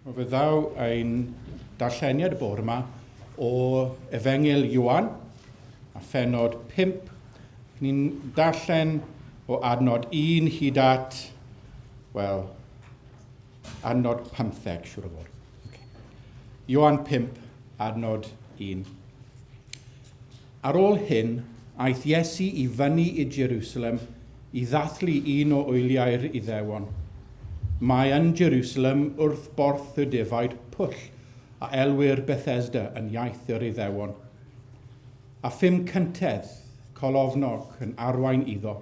Fe ddaw ein darlleniad y bore yma o Efengyl Ioan a phenod 5. Ni'n darllen o adnod 1 hyd at, wel, adnod 15, siŵr o fod. Okay. Ioan 5, adnod 1. Ar ôl hyn, aeth Iesu i fyny i Jerusalem i ddathlu un o wyliau'r Iddewon. Mae yn Jerusalem wrth borth y defaid pwll a elwir Bethesda yn iaith yr Iddewon, a phum cyntedd colofnog yn arwain iddo.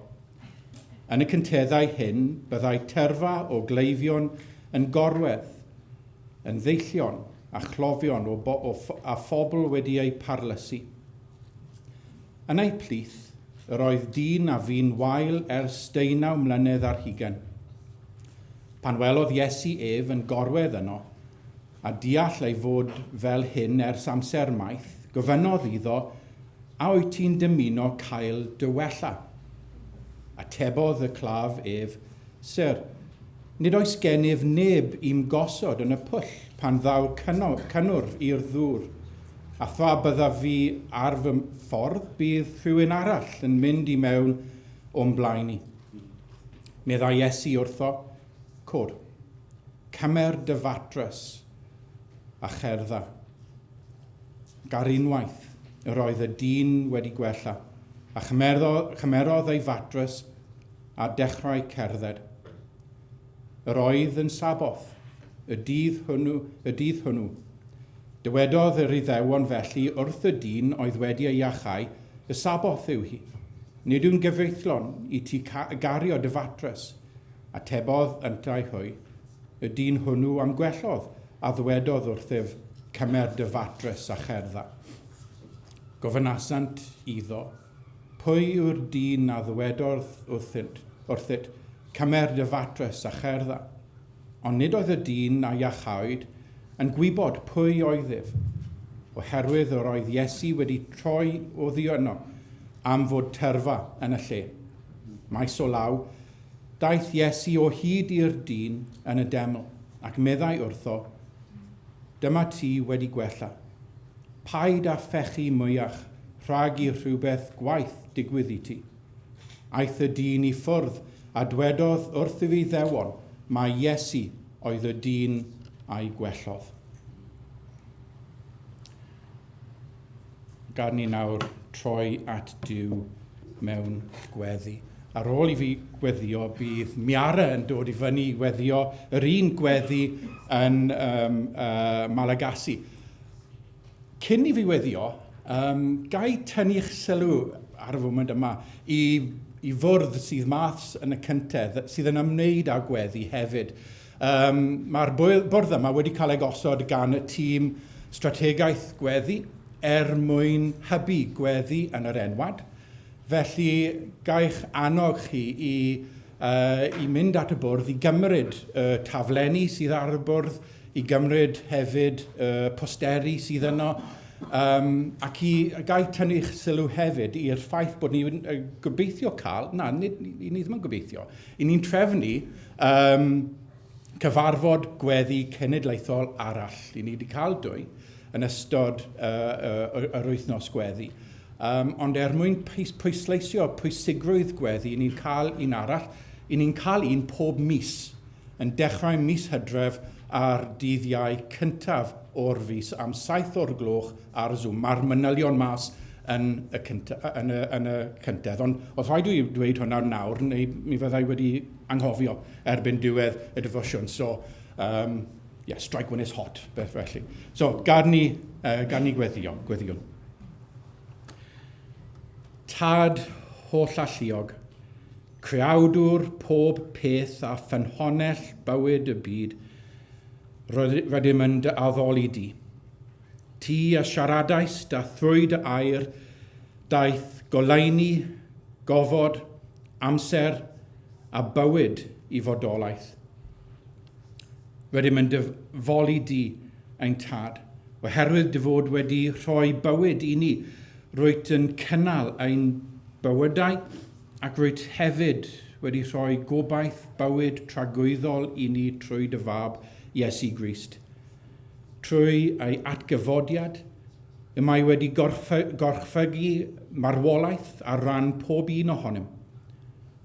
Yn y cynteddau hyn byddai tyrfa o gleifion yn gorwedd, yn ddeillion a chlofion o, o, a phobl wedi eu parlysu. Yn eu plith, yr oedd dyn a fu'n wael ers deunaw mlynedd ar hugain. Pan welodd Iesu ef yn gorwedd yno, a deall ei fod fel hyn ers amser maith, gofynnodd iddo, A wyt ti'n dymuno cael dy wella? Atebodd y claf ef, Syr, nid oes gennyf neb i'm gosod yn y pwll pan ddaw cynnwrf i'r ddŵr, a thra byddaf fi ar fy ffordd bydd rhywun arall yn mynd i mewn o'm blaen i. Meddai Iesu wrtho, Cod, cymer dy fatres a cherdda. Ac ar unwaith, yr oedd y dyn wedi gwella, a chymerodd ei fatres a dechrau cerdded. Yr oedd yn Saboth, y dydd hwnnw, y dydd hwnnw. Dywedodd yr Iddewon felly wrth y dyn oedd wedi ei iachau, Y Saboth yw hi. Nid yw'n gyfreithlon i ti gario dy fatres. Atebodd yntau hwy, Y dyn hwnnw a'm gwellodd, a ddywedodd wrthyf, Cymer dy fatres a cherdda. Gofynasant iddo, Pwy yw'r dyn a ddywedodd wrthynt, wrthyt, 'Cymer dy fatres a cherdda'? Ond nid oedd y dyn a iachawyd yn gwybod pwy oedd ef, oherwydd yr oedd Iesu wedi troi oddi yno am fod tyrfa yn y lle. Maes o law, daeth Iesu o hyd i'r dyn yn y deml, ac meddai wrtho, Dyma ti wedi gwella. Paid â phechu mwyach rhag i rhywbeth gwaeth digwydd i ti. Aeth y dyn i ffwrdd a dwedodd wrth yr Iddewon mai Iesu oedd y dyn a'i gwellodd. Gad ni nawr troi at Duw mewn gweddi. Ar ôl i fi gweddio, bydd Miara yn dod i fyny i weddio yr un gweddi yn um, uh, Malagasy. Cyn i fi weddio, um, gai tynnu'ch sylw ar y foment yma i, i fwrdd sydd maths yn y cyntedd, sydd yn ymwneud â gweddi hefyd. Um, Mae'r bwrdd yma wedi cael ei gosod gan y tîm strategaeth gweddi er mwyn hybu gweddi yn yr enwad. Felly, gaich annog chi i, uh, i mynd at y bwrdd, i gymryd y taflenni sydd ar y bwrdd, i gymryd hefyd y posteri sydd yno, um, ac i gael tynnu'ch sylw hefyd i'r ffaith bod ni'n gobeithio cael, na, nid, ni ddim yn gobeithio, i ni'n trefnu um, cyfarfod gweddi cenedlaethol arall. I ni wedi cael dwy yn ystod uh, uh, yr wythnos gweddi. Um, ond er mwyn pwysleisio pwysigrwydd gweddi, i ni'n cael un arall, i ni'n cael un pob mis yn dechrau mis Hydref ar dydd Iau cyntaf o'r fis am 7 o'r gloch ar Zoom. Mae'r manylion mas yn y, cynta, yn y, yn y cyntedd. Ond oedd rhaid i dweud hwnna nawr, neu mi fyddai wedi anghofio erbyn diwedd y defosiwn. So, um, yeah, strike when it's hot, beth felly. So, gad ni, uh, gad ni gweddio, gweddiwn. Tad holl alluog, Creawdwr pob peth a ffynhonnell bywyd y byd, rydym yn dy addoli di. Ti a siaradaist a thrwy dy air daeth goleuni, gofod, amser a bywyd i fodolaeth. Rydym yn dy foli di, ein Tad, oherwydd dy fod wedi rhoi bywyd i ni, rwyt yn cynnal ein bywydau Ac rwyt hefyd wedi rhoi gobaith bywyd tragwyddol i ni trwy dy Fab, Iesu Grist. Trwy ei atgyfodiad, y mae wedi gorchfygu marwolaeth ar ran pob un ohonym,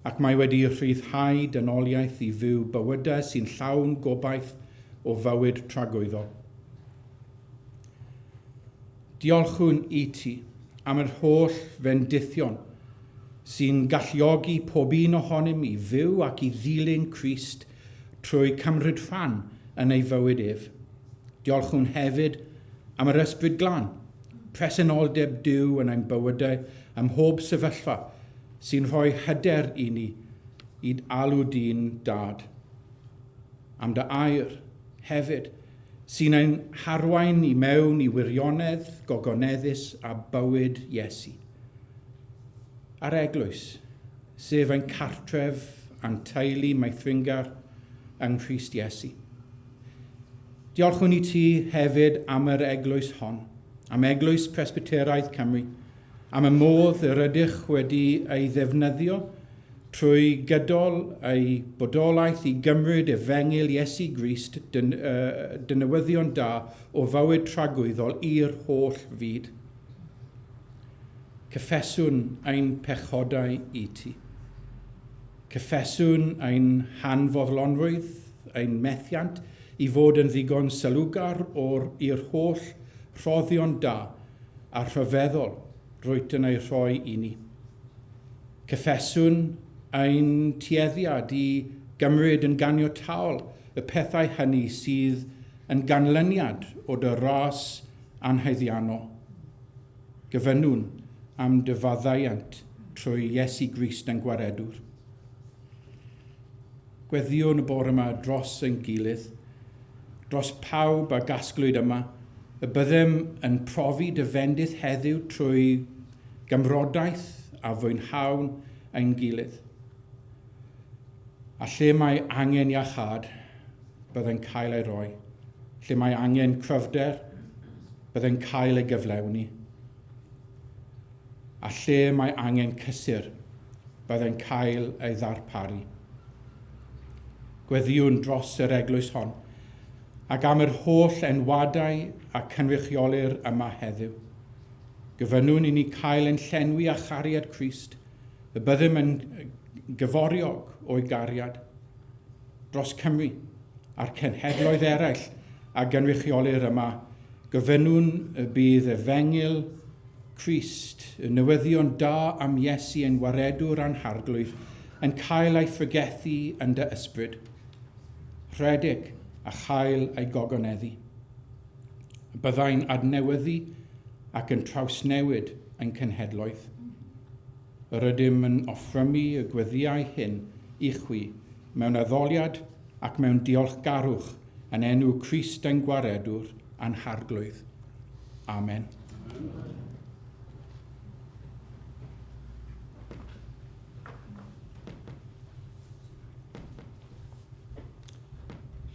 ac mae wedi rhyddhau dynoliaeth i fyw bywydau sy'n llawn gobaith o fywyd tragwyddol. Diolchwn i ti am yr holl fendithion sy'n galluogi pob un ohonym i fyw ac i ddilyn Crist trwy cymryd rhan yn ei fywyd ef. Diolchwn hefyd am yr Ysbryd Glân, presenoldeb Duw yn ein bywydau ym mhob sefyllfa sy'n rhoi hyder i ni i alw di'n Dad. Am dy air, hefyd, sy'n ein harwain i mewn i wirionedd gogoneddus a bywyd Iesu. A'r eglwys, sef ein cartref a'n teulu meithringar yng Nghrist Iesu. Diolchwn i ti hefyd am yr eglwys hon, am Eglwys Presbyteraidd Cymru, am y modd yr ydych wedi ei ddefnyddio trwy gydol ei bodolaeth i gymryd efengyl Iesu Grist, dy, uh, dy newyddion da o fywyd tragwyddol i'r holl fyd. Cyffeswn ein pechodau i ti. Cyffeswn ein hanfoddlonrwydd, ein methiant i fod yn ddigon sylwgar o'r i'r holl rhoddion da a rhyfeddol rwyt yn eu rhoi i ni. Cyffeswn ein tueddiad i gymryd yn ganiataol y pethau hynny sydd yn ganlyniad o dy ras anhaeddiannol. Gofynnwn am dy faddeuant trwy Iesu Grist ein Gwaredwr. Gweddïwn y bore yma dros ein gilydd, dros pawb a gasglwyd yma, y byddem yn profi dy fendith heddiw trwy gymrodaeth a fwynhawn ein gilydd. A lle mae angen iachâd, byddai'n cael ei roi. Lle mae angen cryfder, byddai'n cael ei gyflewni. A lle mae angen cysur, byddai'n cael ei ddarparu. Gweddïwn dros yr eglwys hon, ac am yr holl enwadau a cynrychiolir yma heddiw. Gofynnwn i ni cael ein llenwi â chariad Crist, y byddem yn gyforiog o'i gariad dros Cymru a'r cenhedloedd eraill a gynrychiolir yma, gofynnwn y bydd efengyl Crist, y newyddion da am Iesu ein Waredwr a'n Harglwydd, yn cael ei phregethu yn dy ysbryd, rhedeg a chael ei gogoneddu. Y byddai'n adnewyddu ac yn trawsnewid ein cenhedloedd. Yr ydym yn offrymu y gweddïau hyn i chwi mewn addoliad ac mewn diolchgarwch yn enw Crist ein Gwaredwr a'n Harglwydd. Amen.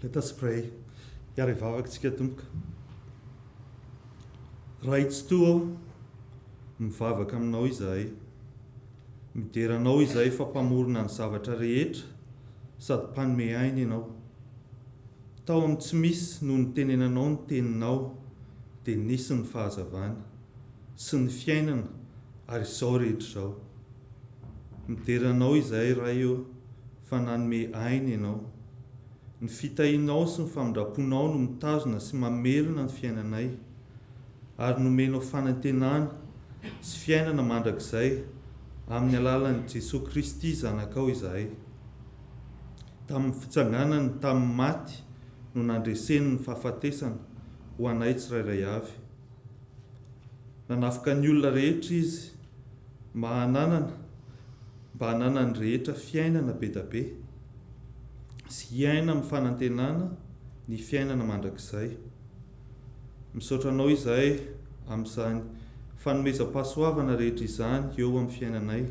Let us pray. Hiary vavaka tsika Tompoko. Ray Tsitoha ô, mivavaka aminao izahay. Midera anao izahay fa Mpamorona ny zavatra rehetra sady Mpanome aina Ianao. Tao amin'ny tsy misy no nitenenanao ny Teninao dia nisy ny fahazavana, sy ny fiainana ary izao rehetra izao. Midera anao izahay Ray ô fa nanome aina Ianao. Ny fitahianao sy ny famindram-ponao no mitazona sy mamelona ny fiainanay, ary nomenao fanantenana sy fiainana mandrakizay amin'ny alalan'i Jesoa Kristy Zanakao izahay. Tamin'ny fitsanganany tamin'ny maty no nandreseny ny fahafatesana ho anay tsirairay avy. Nanafika ny olona rehetra Izy mba hananana mba hananan'ny rehetra fiainana bedabe sy hiaina amin'ny fanantenana ny fiainana mandrakizay. Misaotra Anao izahay amin'izany fanomezam-pahasoavana rehetra izany eo amin'ny fiainanay.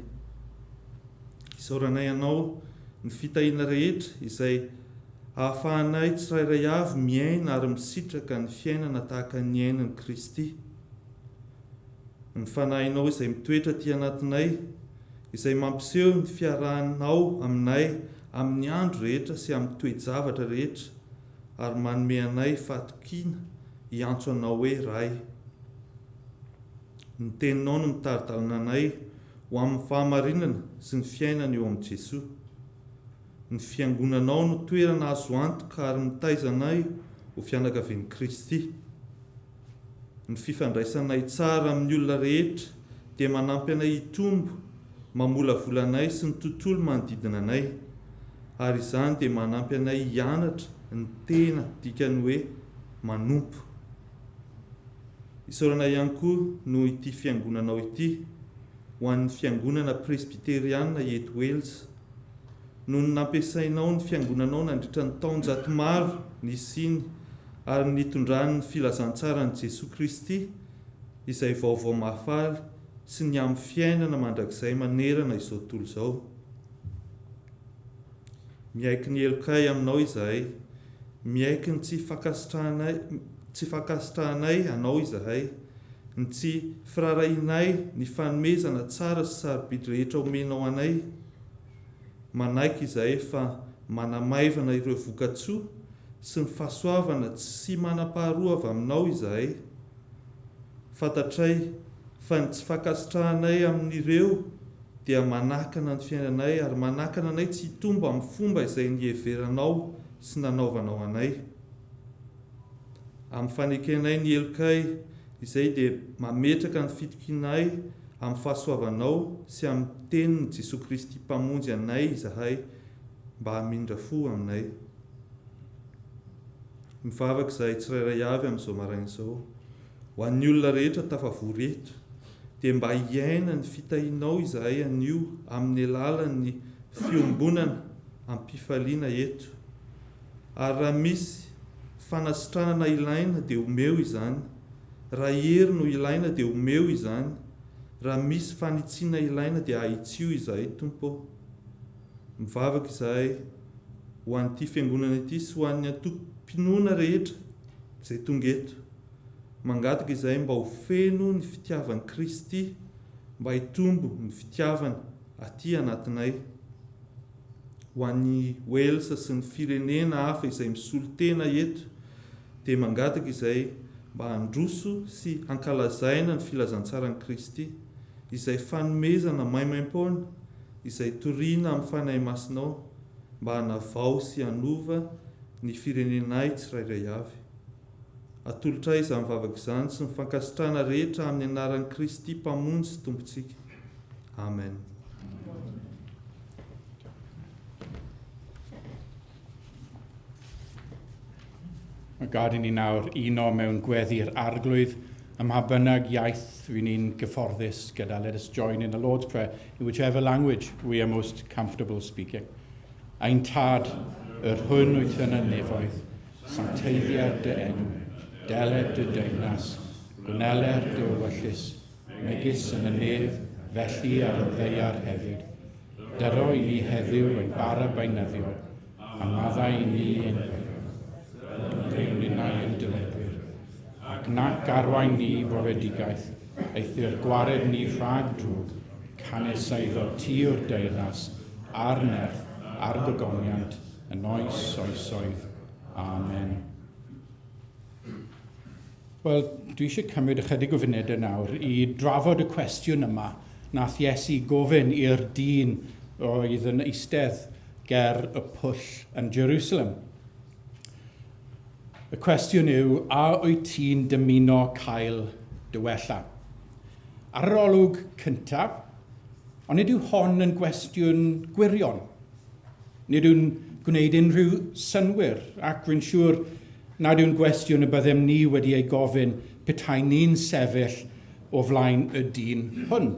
Isaoranay Anao ny fitahiana rehetra izay ahafahanay tsirairay avy miaina ary misitraka ny fiainana tahaka ny niainan'i Kristy. Ny Fanahinao izay mitoetra aty anatinay, izay mampiseho ny fiarahanao aminay amin'ny andro rehetra sy amin'ny toe-javatra rehetra ary manome anay fahatokiana Hiantso Anao hoe Ray. Ny Teninao no mitari-dalana anay ho amin'ny fahamarinana sy ny fiainana eo amin'i Jesoa. Ny Fiangonanao no toerana azo antoka ary mitaiza anay ho fianakavian'i Kristy. Ny fifandraisanay tsara amin'ny olona rehetra dia manampy anay hitombo, mamolavola anay sy ny tontolo manodidina anay, ary izany dia manampy anay hianatra ny tena dikan'ny hoe manompo. Isaorana ihany koa noho ity fiangonanao ity ho an'ny Fiangonana Presbyteriana eto Wales. Noho ny nampiasainao ny Fiangonanao nandritra ny taonjato maro nisiany ary nitondrany ny filazantsaran'i Jesoa Kristy izay vaovao mahafaly sy ny amin'ny fiainana mandrakizay manerana izao tontolo izao. Miaiky ny helokay aminao izahay. Miaiky ny tsy fankasitrahanay tsy fankasitrahanay anao izahay, ny tsy firaharahianay ny fanomezana tsara sy sarobidy rehetra omenao anay. Manaiky izahay fa manamaivana ireo vokatsoa sy ny fahasoavana tsy manam-paharoa avy aminao izahay. Fantatray fa ny tsy fankasitrahanay amin'ireo dia manakana ny fiainanay ary manakana anay tsy hitombo amin'ny fomba izay niheveranao sy nanaovanao anay. Amin'ny fanekenay ny helokay izay dia mametraka ny fitokianay amin'ny fahasoavanao sy amin'ny tenin'i Jesoa Kristy Mpamonjy anay izahay mba hamindra fo aminay. Mivavaka izahay tsirairay avy amin'izao maraina izao ho an'ny olona rehetra tafavory eto dia mba hiaina ny fitahianao izahay anio amin'ny alalan'ny fiombonana am-pifaliana eto. Ary raha misy fanasitranana ilaina dia omeo izany, raha hery no ilaina dia omeo izany, raha misy fanitsiana ilaina dia ahitsio izahay Tompo ô. Mivavaka izahay ho an'ity fiangonana ity sy ho an'ny antokom-pinoana rehetra izay tonga eto. Mangataka izahay mba ho feno ny fitiavan'i Kristy, mba hitombo ny fitiavany aty anatinay. Ho an'i Wales sy ny firenena hafa izay misolo tena eto dia mangataka izahay mba handroso sy hankalazaina ny filazantsaran'i Kristy, izay fanomezana maimaimpoana izay toriana amin'ny Fanahy Masinao mba hanavao sy hanova ny firenenay tsirairay avy. Atolotray izany vavaka izany sy ny fankasitrahana rehetra amin'ny anaran'i Kristy Mpamonjy sy Tompontsika. Amen. Mae gad i ni nawr uno mewn gweddi'r Arglwydd ym mha bynnag iaith ry'n ni'n gyfforddus gyda. Let us join in the Lord's Prayer in whichever language we are most comfortable speaking. Ein Tad, yr hwn wyt yn y nefoedd, sancteiddier dy enw, deled dy deyrnas, gwneler dy ewyllys, megis yn y nef, felly ar y ddaear hefyd. Dyro i ni heddiw ein bara beunyddiol, a maddau i ni ein beioedd, fel yr ninnau ein dyledwyr. Ac nac arwain ni i brofedigaeth, eithr gwared ni rhag drwg, canys eiddo ti yw'r deyrnas, a'r nerth, a'r gogoniant, yn oes oesoedd. Amen. Wel, dwi eisiau cymryd ychydig o funudau nawr i drafod y cwestiwn yma nath Iesu gofyn i'r dyn oedd yn eistedd ger y pwll yn Jerusalem. Y cwestiwn yw, a wyt ti'n dymuno cael dy wella? Ar yr olwg cyntaf, ond nid yw hon yn gwestiwn gwirion. Nid yw'n gwneud unrhyw synnwyr, ac rwy'n siŵr nad yw'n gwestiwn y byddem ni wedi ei gofyn petai ni'n sefyll o flaen y dyn hwn.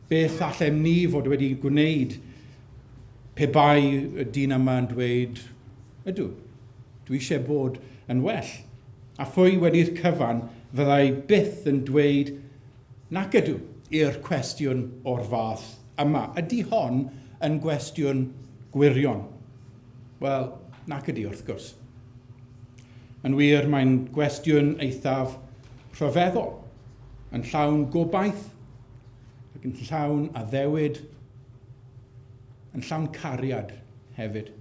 Beth allem ni fod wedi gwneud pe bai y dyn yma yn dweud, ydw, dwi eisiau bod yn well. A phwy wedi'r cyfan fyddai byth yn dweud nac ydw i'r cwestiwn o'r fath yma? Ydy hon yn gwestiwn gwirion? Wel, nac ydy wrth gwrs. Yn wir, mae'n gwestiwn eithaf rhyfeddol, yn llawn gobaith ac yn llawn addewid, yn llawn cariad hefyd.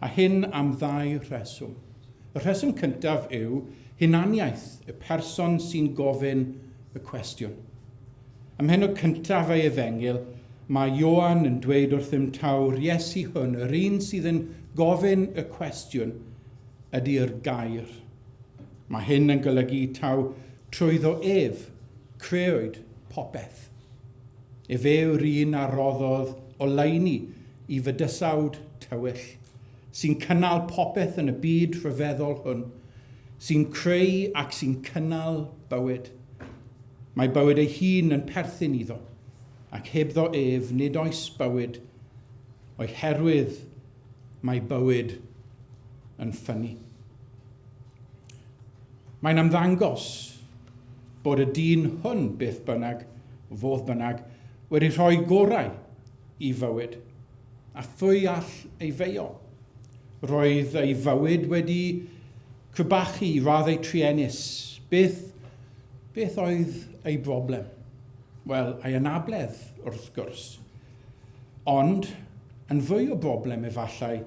A hyn am ddau rheswm. Y rheswm cyntaf yw, hunaniaeth y person sy'n gofyn y cwestiwn. Ym mhennod cyntaf ei Efengyl, mae Ioan yn dweud wrthym taw'r Iesu hwn, yr un sydd yn gofyn y cwestiwn, ydy'r Gair. Mae hyn yn golygu taw trwyddo ef crëwyd popeth. Efe yw'r un a roddodd oleuni i fydysawd tywyll, sy'n cynnal popeth yn y byd rhyfeddol hwn, sy'n creu ac sy'n cynnal bywyd. Mae bywyd ei hun yn perthyn iddo, ac hebddo ef nid oes bywyd, oherwydd mae bywyd yn ffynnu. Mae'n ymddangos bod y dyn hwn, beth bynnag, fodd bynnag, wedi rhoi gorau i fywyd, a phwy all ei feio? Roedd ei fywyd wedi crebachu i raddau truenus. Beth, beth oedd ei broblem? Wel, ei anabledd, wrth gwrs. Ond, yn fwy o broblem efallai,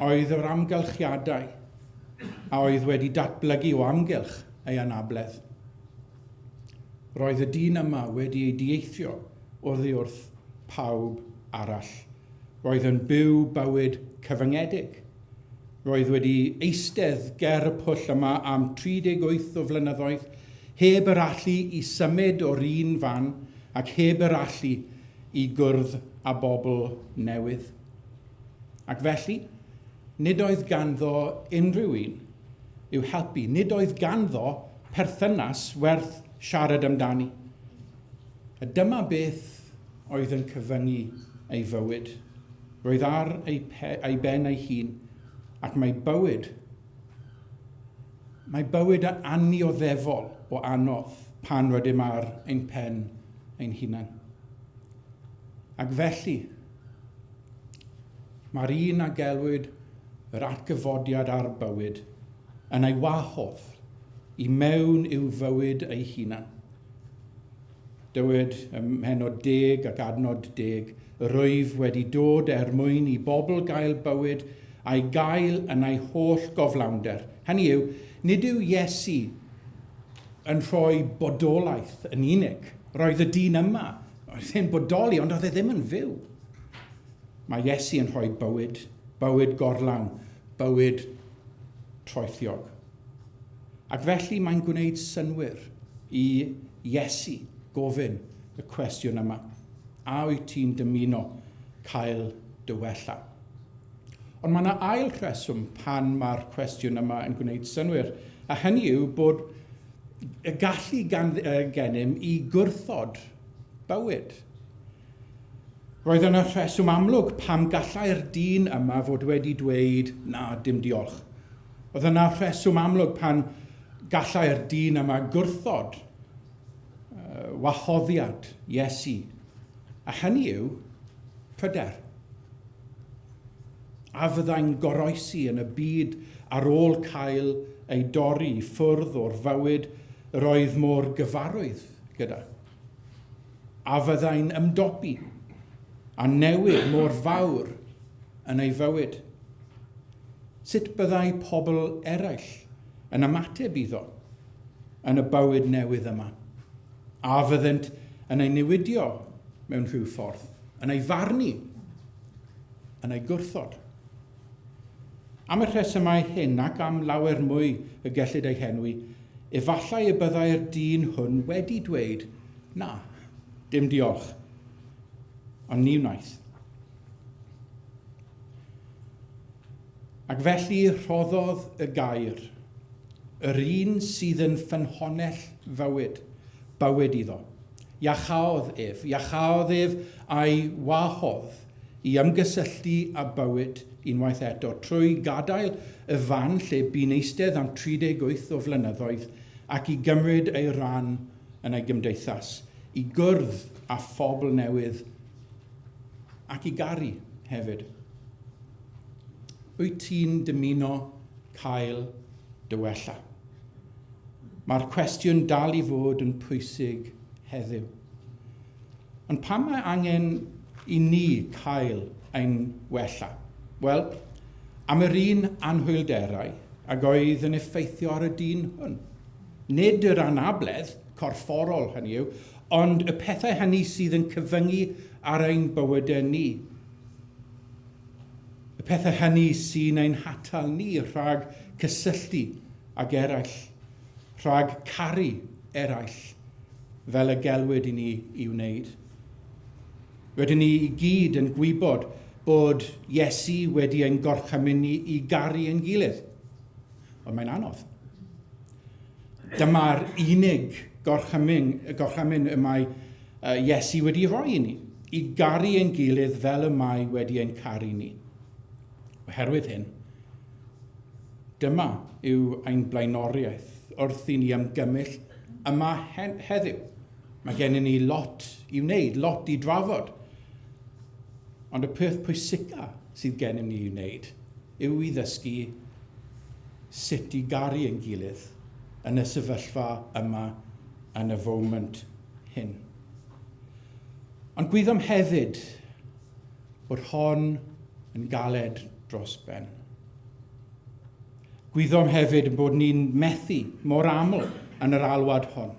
oedd yr amgylchiadau a oedd wedi datblygu o amgylch ei anabledd. Roedd y dyn yma wedi ei dieithrio oddi wrth pawb arall. Roedd yn byw bywyd cyfyngedig. Roedd wedi eistedd ger y pwll yma am 38 o flynyddoedd, heb yr allu i symud o'r un fan ac heb yr allu i gwrdd â bobl newydd. Ac felly, nid oedd ganddo unrhyw un i'w helpu. Nid oedd ganddo perthynas werth siarad amdani. A dyma beth oedd yn cyfyngu ei fywyd. Roedd ar ei, pe, ei ben ei hun, ac mae bywyd, mae bywyd annioddefol o anodd pan rydym ar ein pen ein hunain. Ac felly, mae'r un a gelwyd yr atgyfodiad a'r bywyd yn ei wahodd i mewn i'w fywyd ei hunan. Dywed ym mhennod deg ac adnod deg, Rwyf wedi dod er mwyn i bobl gael bywyd a'i gael yn ei holl goflawnder. Hynny yw, nid yw Iesu yn rhoi bodolaeth yn unig. Roedd y dyn yma, oedd e'n bodoli, ond oedd e ddim yn fyw. Mae Iesu yn rhoi bywyd, bywyd gorlawn, bywyd troethiog. Ac felly mae'n gwneud synnwyr i Iesu gofyn y cwestiwn yma. A wyt ti'n dymuno cael dy wella? Ond mae yna ail rheswm pan mae'r cwestiwn yma yn gwneud synnwyr, a hynny yw bod y gallu gan, gennym i gwrthod bywyd. Roedd yna rheswm amlwg pam gallai'r dyn yma fod wedi dweud, na, dim diolch. Oedd yna rheswm amlwg pan gallai'r dyn yma gwrthod wahoddiad Iesu, a hynny yw pryder. A fyddai'n goroesi yn y byd ar ôl cael ei dorri i ffwrdd o'r fywyd yr oedd mor gyfarwydd gyda? A fyddai'n ymdopi a newid mor fawr yn ei fywyd? Sut byddai pobl eraill yn ymateb iddo yn y bywyd newydd yma? A fyddent yn ei newidio mewn rhyw ffordd, yn ei farnu, yn ei gwrthod? Am y rhesymau hyn ac am lawer mwy y gellid eu henwi, efallai y byddai'r dyn hwn wedi dweud, Na, dim diolch. Ond ni wnaeth. Ac felly rhoddodd y gair, yr un sydd yn ffynhonnell fywyd, bywyd iddo. Iachaodd ef, iachaodd ef a'i wahodd i ymgysylltu â bywyd unwaith eto trwy gadael y fan lle bu'n eistedd am 38 o flynyddoedd ac i gymryd ei ran yn ei gymdeithas, i gwrdd â phobl newydd ac i garu hefyd. Wyt ti'n dymuno cael dy wella? Mae'r cwestiwn dal i fod yn pwysig heddiw. Ond pam mae angen i ni cael ein wella? Wel, am yr un anhwylderau. ag oedd yn effeithio ar y dyn hwn. Nid yr anabledd corfforol hynny yw, ond y pethau hynny sydd yn cyfyngu ar ein bywydau ni. Y pethau hynny sy'n ein hatal ni rhag cysylltu ag eraill, rhag caru eraill, fel y gelwid i ni i wneud. Rydyn ni i gyd yn gwybod bod Iesu wedi ein gorchymyn ni i garu ein gilydd. Ond mae'n anodd. Dyma'r unig gorchymyn, gorchymyn y mae Iesu wedi rhoi i ni, i garu ein gilydd fel y mae wedi ein caru ni. Oherwydd hyn, dyma yw ein blaenoriaeth wrth i ni ymgymell yma heddiw. Mae gennym ni lot i wneud, lot i drafod. Ond y peth pwysica sydd gennym ni i wneud yw i ddysgu sut i garu ein gilydd yn y sefyllfa yma yn y foment hyn. Ond gwyddom hefyd bod hon yn galed dros ben. Gwyddom hefyd yn bod ni'n methu mor aml yn yr alwad hon.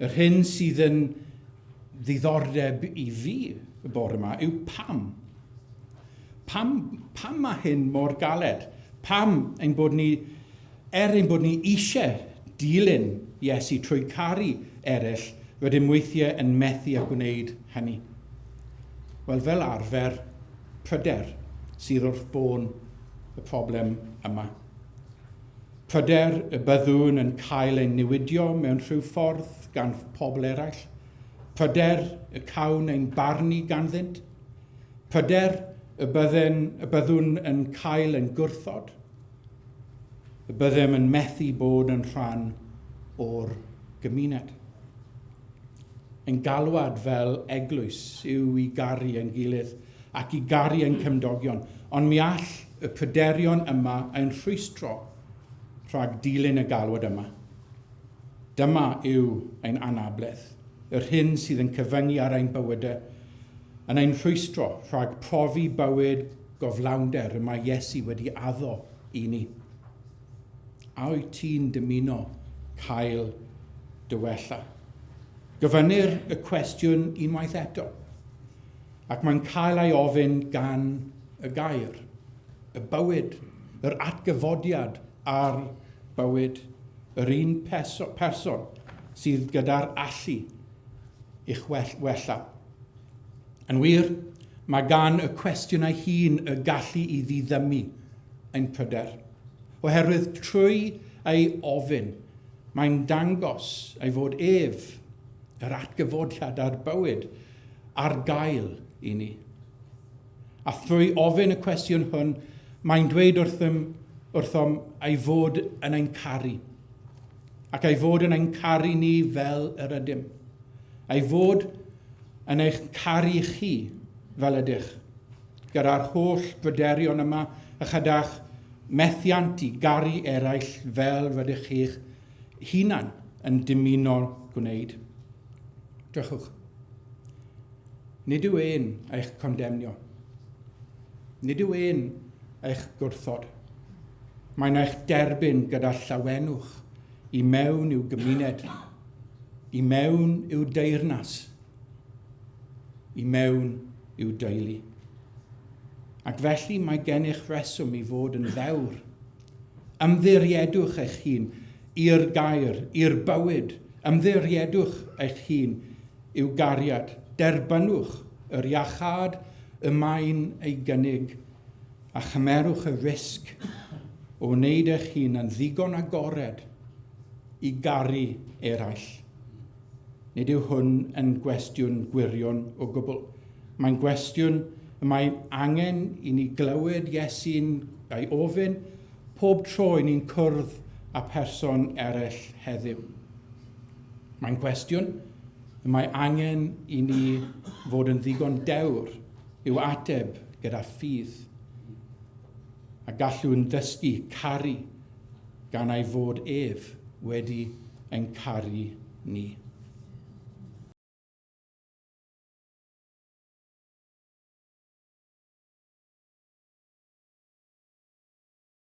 Yr hyn sydd yn ddiddordeb i fi y bore yma yw pam. Pam, pam mae hyn mor galed? Pam ein bod ni, er ein bod ni eisiau dilyn Iesu trwy caru eraill, rydym weithiau yn methu â gwneud hynny? Wel, fel arfer, pryder sydd wrth bôn y problem yma. Pryder y byddwn yn cael ein newidio mewn rhyw ffordd gan pobl eraill. Pryder y cawn ein barnu ganddynt. Pryder y, bydden, y byddwn yn cael ein gwrthod. Y byddem yn methu bod yn rhan o'r gymuned. Ein galwad fel eglwys yw i garu ein gilydd ac i garu ein cymdogion, ond mi all y pryderon yma ein rhwystro rhag dilyn y galwad yma. Dyma yw ein anabledd, yr hyn sydd yn cyfyngu ar ein bywydau, yn ein rhwystro rhag profi bywyd goflawnder y mae Iesu wedi addo i ni. A wyt ti'n dymuno cael dy wella? Gofynnir y cwestiwn unwaith eto, ac mae'n cael ei ofyn gan y gair, y bywyd, yr atgyfodiad a'r bywyd, yr un person sydd gyda'r allu i'ch wella. Yn wir, mae gan y cwestiwn ei hun y gallu i ddiddymu ein pryder. Oherwydd trwy ei ofyn, mae'n dangos ei fod ef, yr atgyfodiad a'r bywyd, ar gael i ni. A thrwy ofyn y cwestiwn hwn, mae'n dweud wrthym, wrthom ei fod yn ein caru. Ac ei fod yn ein caru ni fel yr ydym. Ei fod yn eich caru chi fel ydych. Gyda'r holl bryderon yma a chyda'ch methiant i garu eraill fel rydych chi'ch hunan yn dymuno gwneud. Drychwch. Nid yw e'n eich condemnio. Nid yw e'n eich gwrthod. Mae'n eich derbyn gyda llawenwch i mewn i'w gymuned, i mewn i'w deyrnas, i mewn i'w deulu. Ac felly mae gennych reswm i fod yn ddewr. Ymddiriedwch eich hun i'r gair, i'r bywyd. Ymddiriedwch eich hun i'w gariad. Derbynnwch yr iachâd y mae'n ei gynnig a chymerwch y risg o wneud eich hun yn ddigon agored i garu eraill. Nid yw hwn yn gwestiwn gwirion o gwbl. Mae'n gwestiwn y mae angen i ni glywed Iesu'n ei ofyn pob tro i ni'n cwrdd â pherson eraill heddiw. Mae'n gwestiwn y mae angen i ni fod yn ddigon dewr i'w ateb gyda ffydd a gallwn ddysgu caru gan ei fod ef wedi ein caru ni.